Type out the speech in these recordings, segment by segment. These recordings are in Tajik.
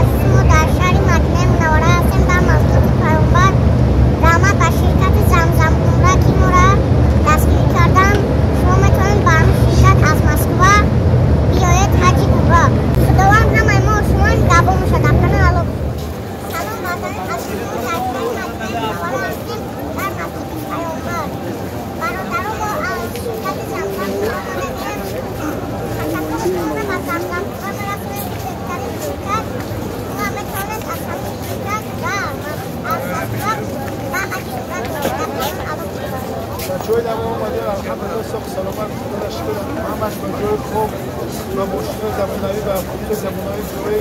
Азиз, мо дар шаҳри Мадинаи Мунаввара ҳастем, дар масҷиди Пайғамбар. Раҳмат ба ширкати Замзам Умра, ки моро дастгирӣ карданд. Шумо метавонед ба ҳамин ширкат аз Москва биёед ҳаҷи умра. Худованд ҳамаи мо шумо нигаҳбон бошад. Дар паноҳи Аллоҳ. Салом, бародарони азиз, мо дар шаҳри Мадинаи Мунаввара ҳастем, дар масҷиди Пайғамбар. Бародаро, мо аз ширкати Замзам Умра омадаем. Ташаккури худро ба Замзам Умра мерасонем, ки беҳтарин ширкат. Шумо метавонед аз ҳамин ширкат ва аз Москва ба ҳаҷи умра биёед. Дар паноҳи Аллоҳ. Бачаҳои мо омадем, алҳамдулиллоҳ, соғ саломат, худоро шукр, ҳамаш ба ҷои хоб ва мошинои замонавӣ ва автобуси замонавӣ, ҷои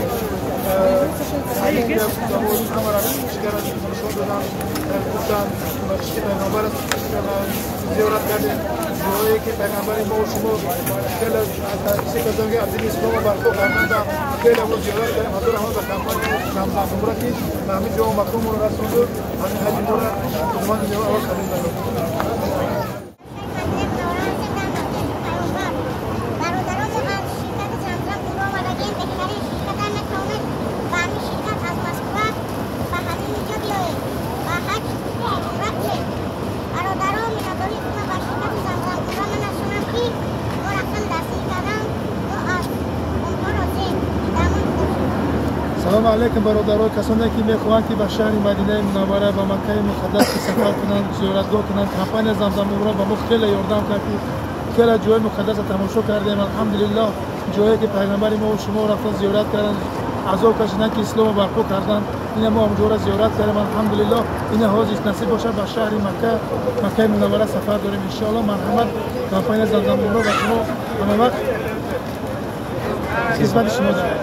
ҳамаро чигара нишон додан, гуфтан ки пайғамбар зиёрат кардем, ҷое ки пайғамбари мо шумо хеле се касоне ки аз дини ислома барпо карданд, хеле мо зиёрат кардем. Ҳазор раҳмат ба компания Замзам Умра, ки ба ҳамин ҷо маконмонро расонду, ҳамин ҳаҷи моро худованд аввал қабул намуд. Бародаро, мо аз ширкати Замзам Умра омадагием, беҳтарин ширката. Метавонед ба ҳамин ширкат аз Москва ба ҳамин ҷо биёед ва ҳаҷ умра кунед. Бародаро, миннатдории худро ба ширкати Замзам Умра мерасонам, ки мо рафтан дастгирӣ кардам. Мо аз онҳо розием. Дамон. Салому алайкум, бародаро, касоне ки мехоҳанд, ки ба шаҳри Мадинаи Мунаввара, ба Маккаи Муқаддас ки сафар кунанд, зиёратгоҳ кунанд. Компания Замзам Умра ба мо хеле ёрдам кард, ки хеле ҷои муқаддаса тамошо кардем, алҳамдулиллоҳ. Ҷое ки пайғамбари мо шумо рафтан, зиёрат карданд, азоб кашиданд, ки исломо барпо карданд, ина мо ҳамҷоро зиёрат кардем, алҳамдулиллоҳ. Ина ҳозир насиб бошад, ба шаҳри Макка, Маккаи Мунаввара сафар дорем, иншоаллоҳ. Марҳамат, компания Замзам Умра ба шумо ҳамавақт хизмати шумо дорад.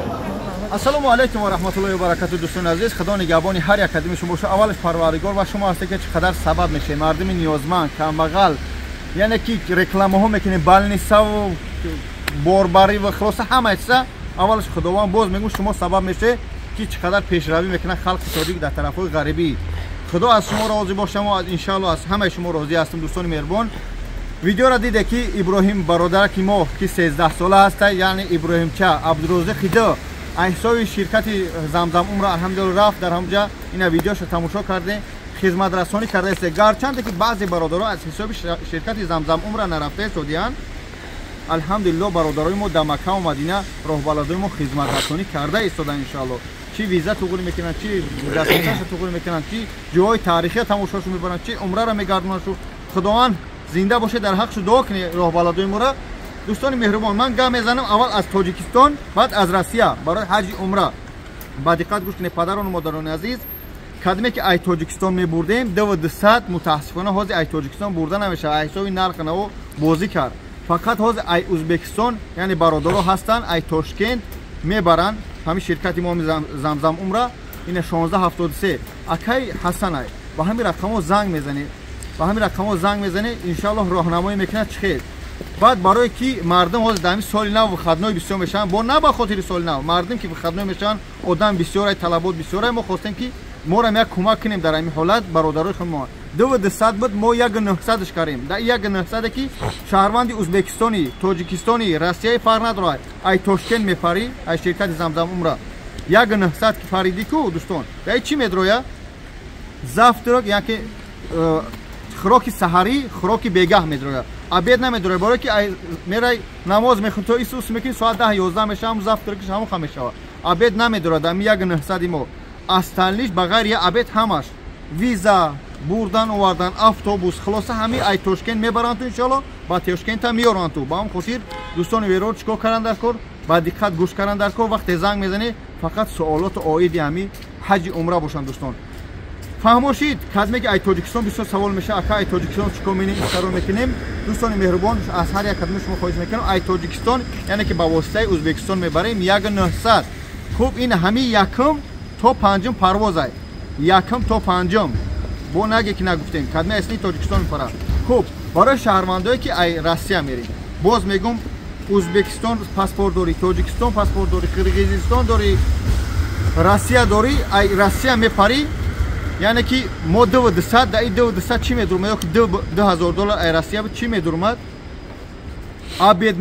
Ассалому алайкум ва раҳматуллоҳи ва баракату, дӯстони азиз. Худо нигаҳбони ҳар як қадами шумо бошад. Аввалаш Парвардигор ва шумо ҳастед, ки чӣ қадар сабаб мешавед мардуми ниёзманд, камбағал, яъне ки рекламаҳо мекунем, балнисаву борбарӣ ва хулоса ҳама чиза. Аввалаш Худованд, боз мегӯм, шумо сабаб мешавед, ки чӣ қадар пешравӣ мекунад халқи тоҷик дар тарафҳои ғарибӣ. Худо аз шумо розӣ бошам, иншаалло аз ҳамаи шумо розӣ ҳастам. Дӯстони меҳрубон, видеоро диде, ки Иброҳим бародараки мо, ки 13 сола ҳаста, яъне Иброҳимча Абдурозиқи ду, аз ҳисоби ширкати Замзам Умра, алҳамдулилла, рафт дар ҳамҷа. Ина видеошо тамошо кардем, хизматрасонӣ кардаест. Гарчанде ки баъзе бародаро аз ҳисоби ширкати Замзам Умра нарафта истодиянд, алҳамдулилло, бародарои мо дар Маккаву Мадина роҳбаладои мо хизматрасонӣ карда истоданд, иншоалло. Чи виза туғрӣ мекунанд, чи дастнишаша туғрӣ мекунанд, чи ҷоҳои таърихия тамошошу мебаранд, чи умраро мегардонанд. Худованд зинда бошед, дар ҳақшу дуо кунед роҳбаладои моро. Дӯстони меҳрубон, ман гап мезанам аввал аз Тоҷикистон, баъд аз Россия барои ҳаҷи умра. Ба диққат гӯш кунед, падарону модарони азиз. Кадме ки ай Тоҷикистон мебурдем 2 200, мутаассифона, ҳозир ай Тоҷикистон бурда намешавад, ай ҳисоби нархи наво бозӣ кард. Фақат ҳозир ай Ӯзбекистон, яъне бародаро ҳастанд, ай Тошкент мебаранд ҳамин ширкати мо Замзам Умра. Ина 1673 акай Ҳасанай, ба ҳамин рақамҳо занг мезанед, ба ҳамин рақамҳо занг мезанед, иншоаллоҳ, роҳнамоӣ мекунад чӣ хел. Баъд барое ки мардум ҳозир дар ҳамин соли нав выходной бисёр мешаванд, бо на ба хотири соли нав мардум ки выходной мешаванд, одам бисёрай, талабот бисёрай. Мо хостем, ки морам як кӯмак кунем дар ҳамин ҳолат бародарои худ. Мо 2 200 буд, мо 1 900-ш кардем. Дар 1 900-е ки шаҳрванди Ӯзбекистони, Тоҷикистони, Россияи, фарқ надорад, ай Тошкент мепарӣ, ай ширкати Замзам Умра 1 900 ки паридӣ ку, дӯстон, дар чӣ медроя? Завтрак, яке хӯроки саҳарӣ, хӯроки бегаҳ медроя, обед намедроя. Барое ки мерай, намоз мехӯни, то исус мекунӣ, соат 10-11 мешава, ҳам завтрак ш ҳамон ха мешава, обед намедрояд. Ами 1 900-и мо остальный ш ба ғайри я обед ҳамаш: виза, бурдан, овардан, автобус, хулоса ҳами ай Тошкент мебаранд ту, иншоалло, ба Тошкента меоранд ту. Ба ҳам хотир, дӯстони верор, чӣ кор кардан дар кор? Ба диққат гӯш кардан дар кор. Вақте занг мезанӣ, фақат суолоту оиди ҳами ҳаҷи умра бошанд, дӯстон. Фаҳмошид? Кадме ки ай Тоҷикистон бисёр савол мешавад: ака, ай Тоҷикистон чӣ кор менем, исаро мекунем? Дӯстони меҳрубон, аз ҳар як кадми шумо хоҳиш мекунам, ай Тоҷикистон, яъне ки ба воситаи Ӯзбекистон мебарем 1 900. Хуб, ин ҳами якум то панҷум парвозай, якум то панҷум, бо наге ки нагуфтем, кадме асли Тоҷикистон мепарад. Хуб, барои шаҳрвандое ки ай Россия мерем, боз мегум, Ӯзбекистон паспорт дорӣ, Тоҷикистон паспорт дорӣ, Қирғизистон дорӣ, Россия дорӣ, ай Россия мепарӣ, яъне ки мо 2 200. Дар и 2 200 чӣ медурмад? Ё ки 2000 доллар ай Россия чӣ медурмад? Обед,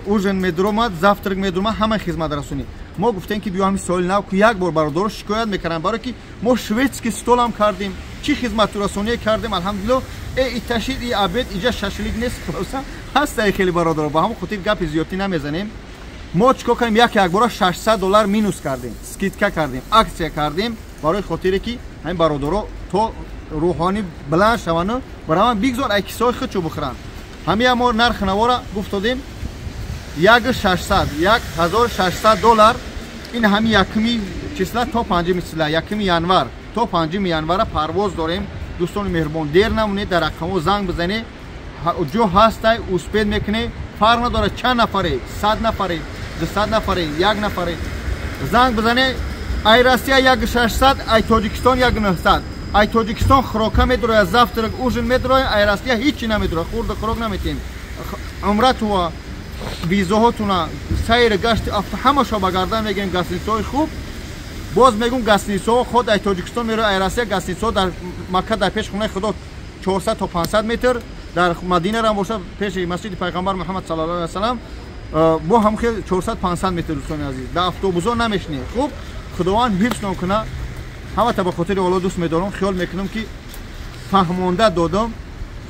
ужин медуромад, завтрак медурмад, ҳама хизматрасонӣ. Мо гуфтем ки биё ҳамин соли нав ку як бор бародаро шикоят мекарданд, барое ки мо шведский стол ҳам кардем, чӣ хизматрасоние кардем, алҳамдулилло. Э иташид и обед иҷа шашлик нест, хулоса ҳастаи хеле бародаро. Ба ҳамон хотир гапи зиёдтӣ намезанем. Мо чикор кардем? Як якбора $600 минус кардем, скидка кардем, акция кардем, барои хотире ки ҳамин бародаро то рӯҳонӣ баланд шаванду бараванд, бигзор ай кисои худшо бихӯранд. Ҳамия мо нархи навора гуфт додем 1600, $1600. Ин ҳами якуми числа то панҷуми числа, якуми январ то панҷуми январа парвоз дорем. Дӯстони меҳрубон, дер намонед, дар рақамҳо занг бизанед, ҷо ҳастай, успеть мекунед. Фарқ надорад чанд нафаре, 100 нафаре, 200 нафаре, як нафаре, занг бизанед. Ай Россия 1600, ай Тоҷикистон 1900. Ай Тоҷикистон хӯрока медрояд, завтрак, ужин медрояд, ай Россия ҳичи намедрояд, хурду хӯрок наметиҳем. Умратуа визоҳотуна, сайри гашти ҳамашо ба гардан мегирем, гостиницаҳои хуб. Боз мегум, гостиницаҳо худ ай Тоҷикистон мерояд, ай Россия гостиницаҳо дар Макка дар пеши хонаи Худо 400 то 500 метр, дар Мадинарам бошад пеши масҷиди пайғамбар Муҳаммад саллаллоҳу алайҳи васаллам бо ҳам хел 400-500 метр. Дӯстони азиз, дар автобусҳо намешинед. Хуб, Худованд ҳифзтон кунад. Ҳамата ба хотири Олло дӯст медорам. Хиёл мекунам ки фаҳмонда додам,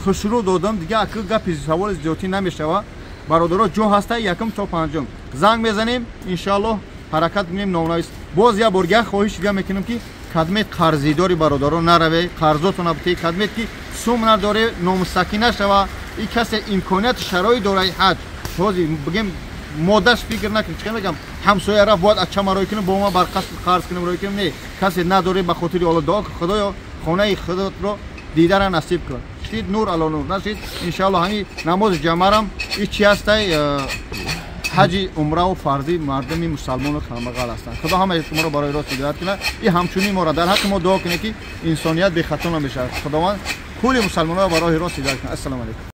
хушрӯ додам, дига акл гапи саволи зиёдтӣ намешава. Бародаро, ҷо ҳаста, якум то панҷум занг мезанем, иншоаллоҳ ҳаракат мекунем номнавис. Боз як бор як хоҳиш дига мекунем ки кадмет қарзидори бародаро нараве, қарзотона битеи, кадмет ки сум надоре, номустакӣ нашава. И касе имконияти шароит дораи ҳаҷ, ҳозир бигем моддаш фикр накунем, чӣ мегам, ҳамсоя рафт, бояд ачама рой кунем, бо ма бар қарз кунем, рой кунем. Не, касе надоре, ба хотири Олло дуо, Худоё, хонаи худотро дидара насиб кун. Шид нур ало нур нашид, иншоалло ҳами намози ҷамъарам и чи ҳастай, ҳаҷи умраву фарзи мардуми мусалмону камбағал ҳастанд. Худо ҳамаи шуморо барои рост ҳидоят кунад. И ҳамчунин моро дар ҳаққи мо дуо кунед ки инсоният бехато намешавад. Худованд кулли мусалмонро ба роҳи рост ҳидоят кунад. Ассалому алайкум.